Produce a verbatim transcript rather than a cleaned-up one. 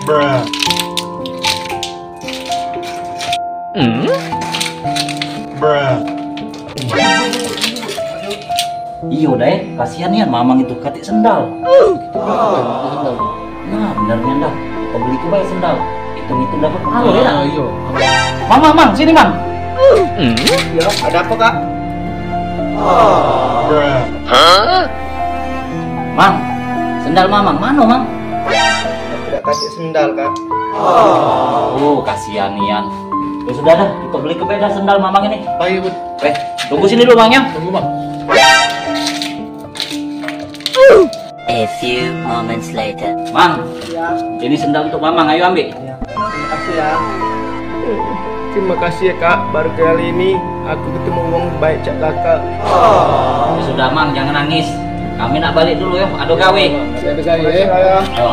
Bruh. Hmm? Bruh. Iyo dai, kasihan nian mamang itu, katik sendal. Nah, bener nian dah. Kito beli ke bae sendal. Itu itu dapat pahala ya. Ah, iyo. Mang, mang, mang, sini, Mang. Iyo, ado apo, Kak? Bruh. Mang, sendal mamang mano, Mang? Dak katik sendal, Kak. Oh, kasihan nian. Ya sudah dah, kito beli ke bae dah sendal mamang ini. Ayo, Bud. Eh, tunggu sini dulu, Mang, ya. Tunggu, Bang. A few moments later. Mang, ini sendal untuk mamang, ayo ambek. Terima kasih ya. Terima kasih ya, Kak, baru kali ini aku ketemu wong baik cak Kakak. Ya sudah, Mang, jangan nangis. Kami nak balik dulu ya, ado gawe. Ado gawe ya. Yo.